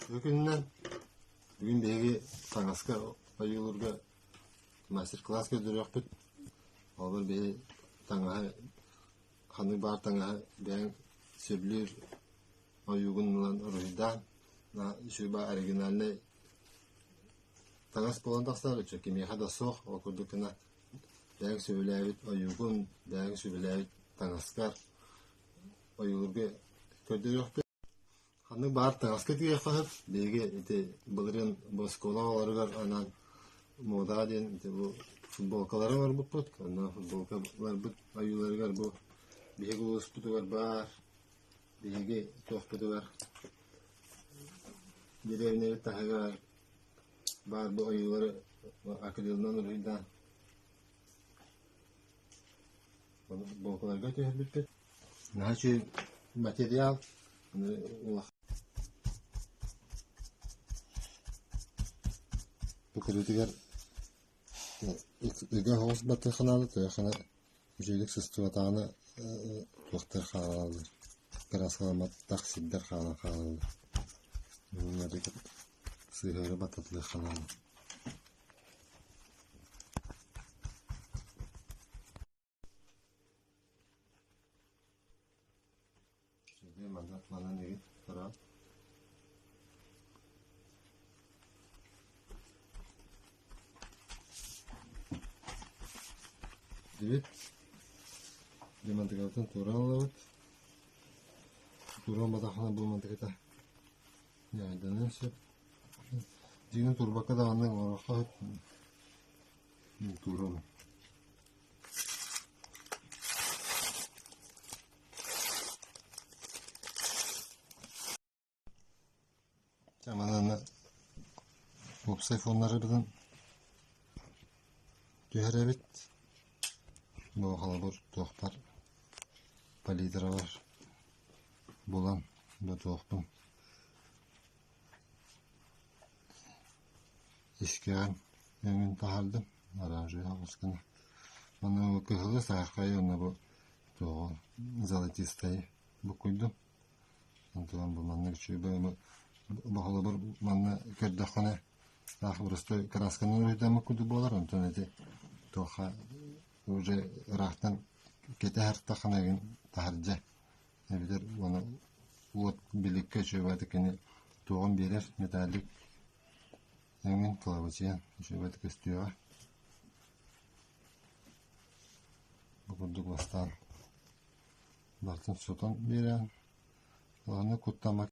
Бу күнүнэн бүгүн биһиги таҥаска ойуулуурга мастер-класс көрдөрүөхпүт. Олор биһи таҥаһы ханнык баар таҥаһы бэйэҥ сөбүлүүр ойуугун ылан уруһуйдаан үчүгэй оригинальнай таҥас буолан тахсар, үчүгэй кимиэхэ да суох, ол курдук гына бэйэҥ сөбүлээбит ойуугун, бэйэҥ сөбүлээбит таҥаскар ойуулуурга көрдөрүөхпүт. Ханнык баар таҥаска тиийиэххэ сөп. Биһиги ити былырыын бу оскуола оҕолоругар анаан муодаҕа диэн ити бу футболкалары оҥорбуппут. Онно футболкаларбыт ойууларыгар бу биһиги улууспутугар баар биһиги туохпутугар дэриэбинэбит таһыгар баар бу ойуулары акрилынан уруһуйдаан ону футболкаларга түһэрбиппит. Наһаа үчүгэй материал Бу кырыытыгар ыга оҕус баттыаххынаада тойоххуна үчүгэйдик сыстыбатаҕына туохтар хаалаллар кырааскаламматах сирдэр хаалан хаалаллар сыыһары баттатылыахха наада. Манан игит туран Дибит Димантыкабытын тууран ылабыт. Тууран батахына бу мантыката ньайданыан сөп. Дьиҥин турбакка даҕаны оҥоруохха сөп. Туурабын. Манна уопсай фоннарыбытын түһэрэбит. Бу холобур туохпар палитралар булан бу туохпун Искэҕин өҥүн таһаардым, оранжевый оҕус гына. Ону кыһылы саһархайы уонна бу туоҕу золотистайы буккуйдум. Онтон бу маннык үчүгэй бу холобур манна көрдөххүнэ таах боростуой красканы уруһуйдаммыт курдук буолар, онтон ити туохха уже ыраахтан кэтэ сырыттаххына игин таһырдьа эбэтэр уонна уот биликкэ үчүгэйдик кини туоҕун биэрэр металлик Эҥин кылабачыйан үчүгэйдик көстүөҕэ. Бу курдук бастаан барытын сотон биэрэн, улаханнык куттаммат.